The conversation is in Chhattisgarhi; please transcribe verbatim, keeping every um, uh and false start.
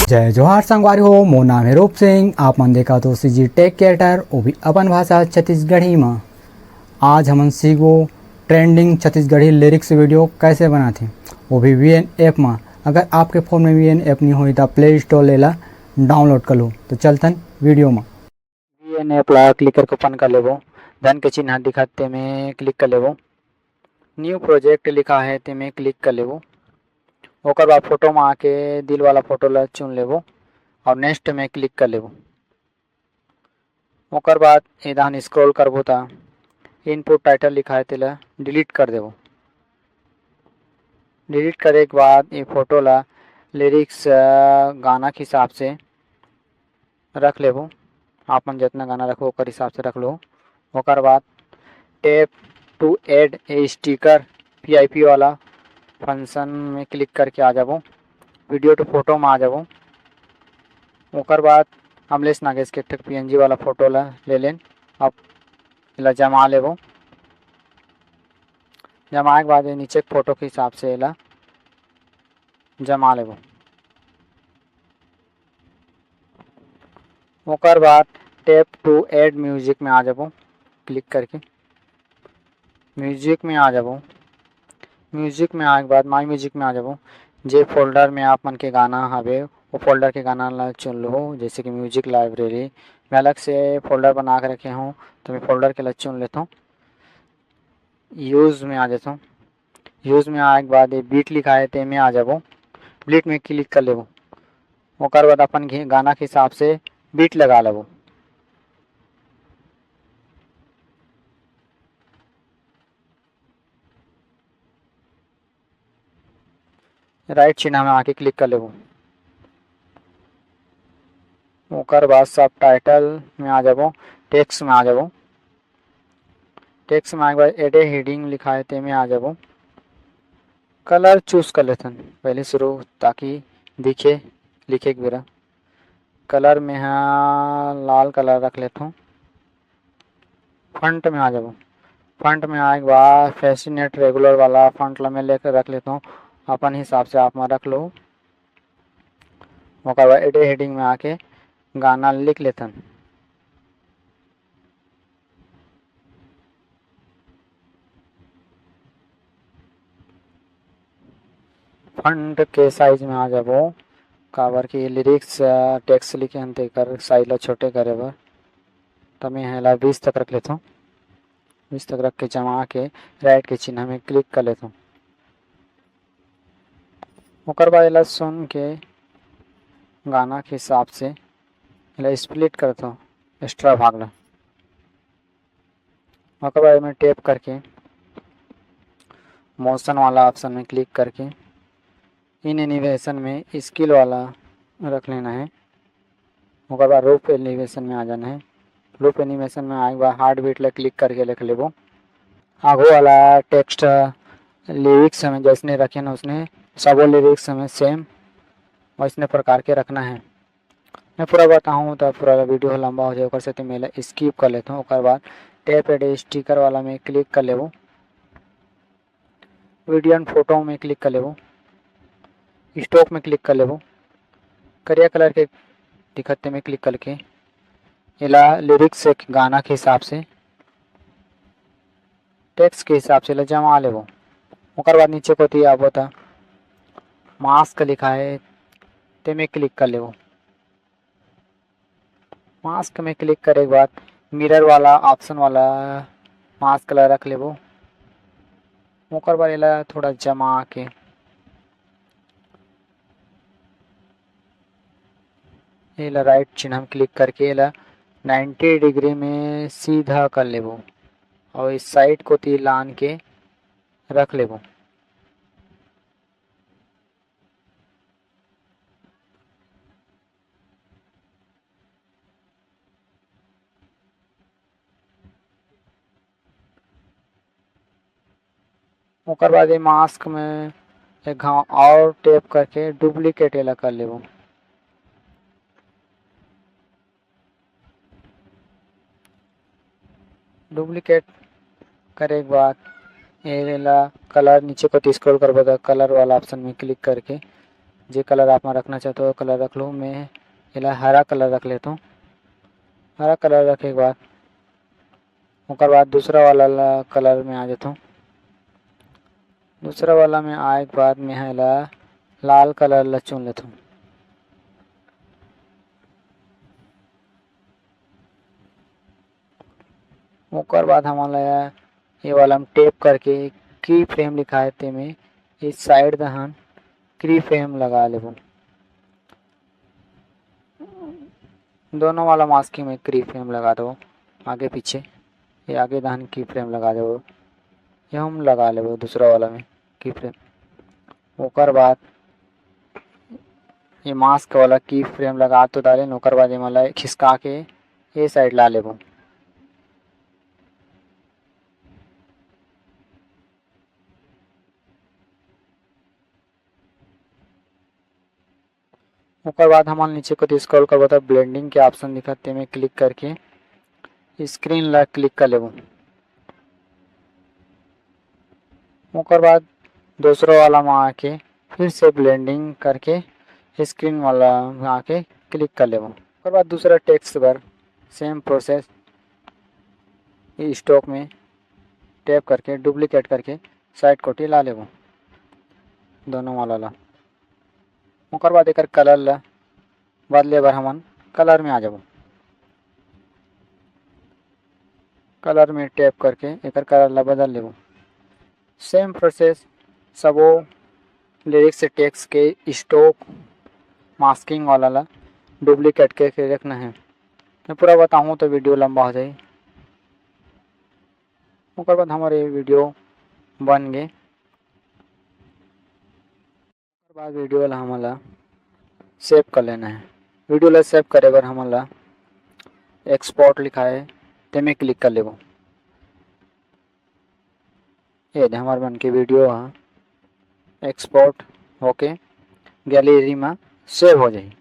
जय जोहार संगवारी हो, मोर नाम है रूप सिंह, आप मन देखत हो CG Tech Creator, वो भी अपन भाषा छत्तीसगढ़ी मा। आज हमन सीखबो trending छत्तीसगढ़ी lyrics video कैसे बनाथे, वो भी VN app मा। अगर आपके phone में VN app नहीं होई, तो Play Store ले ला, download कर लो। तो चलथन video मा। VN app ला click करके open कर लेबो। धन के चिन्ह दिखत, तेमे click कर लेबो। New project लिखा है, तेमे click कर लेबो। ओकर बाद photo में आके दिल वाला photo ला चुन लेबो और next में click कर लेबो। ओकर बाद एदान scroll करबो, ता input title लिखा है, तेला delete कर देबो। Delete करे के बाद ये photo ला lyrics, अ, गाना के हिसाब से रख लेबो। आप मन जितना गाना रखबो, ओकर हिसाब से रख लो। ओकर बाद tap to add a sticker, PIP वाला function में click करके आ जाबो। Video to photo में आ जाबो। ओकर बाद अमलेश नागेश के एक ठक PNG वाला photo ला ले लेन। अब एला जमा लेबो। जमाए के बाद ये नीचे के photo के हिसाब से एला जमा लेबो। ओकर बाद tap to add music में आ जाबो, click करके music में आ जाबो। Music में आए के बाद my music में आ जाबो। जे folder में आप मन के गाना हवे, वो folder के गाना ला चुन लो, जैसे कि music library। मैं अलग से folder बना के रखे हूँ, तो मैं folder के ला चुन लेता हूँ। Use में आ जाता हूँ। Use में आए के बाद ये beat लिखा है, ते में आ जाबो। Beat में click कर लेबो। ओकर बाद अपन घे-, गाना के हिसाब से beat लगा लेबो। Right चिन्ह में आके click कर लेबो। ओकर बाद subtitle में आ जाबो, text में आ जाबो। Text में आए के बाद add a heading लिखा है, ते में आ जाबो। Color choose कर लेथन पहले शुरू, ताकि दिखे लिखे के बेरा। Color में हा लाल color रख लेथों। Font में आ जाबो। Font में आए के बाद Freshnet regular वाला font ला मैं लेके रख लेथों, अपन हिसाब से आप मन रख लो। ओकर बाद add a heading में आके गाना लिख लेथन। Font के size में आ जाबो, काबर कि lyrics, अ, text लिखे हन, तेकर size ला छोटे करे बर। त मैं एला बीस तक रख लेथों। बीस तक रख के जमा के right के चिन्ह में click कर लेथों। ओकर बाद एला सुन के गाना के हिसाब से एला split करथों extra भाग ला। ओकर बाद में tap करके motion वाला option में click करके in animation में scale वाला रख लेना है। ओकर बाद loop animation में आ जाना है। Loop animation में आए के बाद heartbeat ला click करके लिख लेबो। आगू वाला text lyrics हमें जैसने रखे ना, उसने सबो lyrics हमें same वैसने प्रकार के रखना है। मैं पूरा बताहूँ त पूरा video ह लंबा हो जाए, ओकर सेती मैं एला skip कर लेथों। ओकर बाद tap add sticker वाला में click कर लेबो, video and photo में click कर लेबो, stroke में click कर लेबो, करिया color के दिखत ते में click करके एला lyrics से गाना के हिसाब से text के हिसाब से एला जमा लेबो। ओकर बाद नीचे कोती आबो त mask लिखा है, तेमे click कर लेबो। Mask में click करे के बाद mirror वाला option वाला mask ला रख लेबो। ओकर बाद एला थोड़ा जमा के एला right चिन्ह में click करके एला ninety degree में सीधा कर लेबो और इस side कोती लान के रख लेबो। ओकर बाद ये mask में एक घाव और tap करके duplicate एला कर लेबो। Duplicate करे के बाद एला कलर नीचे कोती स्क्रॉल करबो त कलर वाला ऑप्शन में क्लिक करके जे कलर आप मन रखना चाहत हो वो कलर रख लो। मैं एला हरा कलर रख लेथों। हरा कलर रखे के बाद ओकर बाद दूसरा वाला ला कलर में आ जाथों। दूसरा वाला में आए के बाद मैं एला लाल कलर ला चुन लेथों। ओकर बाद हमन ला ये वाला में टैप करके की फ्रेम लिखा है तेमे इस साइड दहन की फ्रेम लगा लेबो। दोनों वाला मास्किंग में की फ्रेम लगा दो, आगे पीछे ये आगे दहन की फ्रेम लगा दो। ये हम लगा लेबो दूसरा वाला में की फ्रेम। ओकर बाद ये मास्क वाला की फ्रेम लगा तो डालेन, ओकर बाद एमा ला खिसका के ये साइड ला लेबो। ओकर बाद हमन नीचे कोती स्क्रॉल करबो त ब्लेंडिंग के ऑप्शन दिखत तेमे क्लिक करके स्क्रीन ला क्लिक कर लेबो। ओकर बाद दूसरा वाला में आके फिर से ब्लेंडिंग करके स्क्रीन वाला में आके क्लिक कर लेबो। ओकर बाद दूसरा टेक्स्ट बर सेम प्रोसेस, स्ट्रोक में टैप करके डुप्लीकेट करके साइड कोती ला लेबो दोनों वाला ला। ओकर बाद एकर कलर ला बदले बर हमन कलर में आ जाबो। कलर में टैप करके एकर कलर ला बदल लेबो। सेम प्रोसेस सबो लिरिक्स टेक्स्ट के स्ट्रोक मास्किंग वाला ला डुप्लीकेट करके रखना है। मैं पूरा बताहूँ तो वीडियो लंबा हो जाही। ओकर बाद हमर ये वीडियो बन गे। ओकर बाद वीडियो ला हमन ला सेव कर लेना है। वीडियो ला सेव करे बर हमन ला एक्सपोर्ट लिखा है, तेमे क्लिक कर लेबो। ये दे हमर मन के वीडियो ह एक्सपोर्ट होके गैलरी में सेव हो जाही।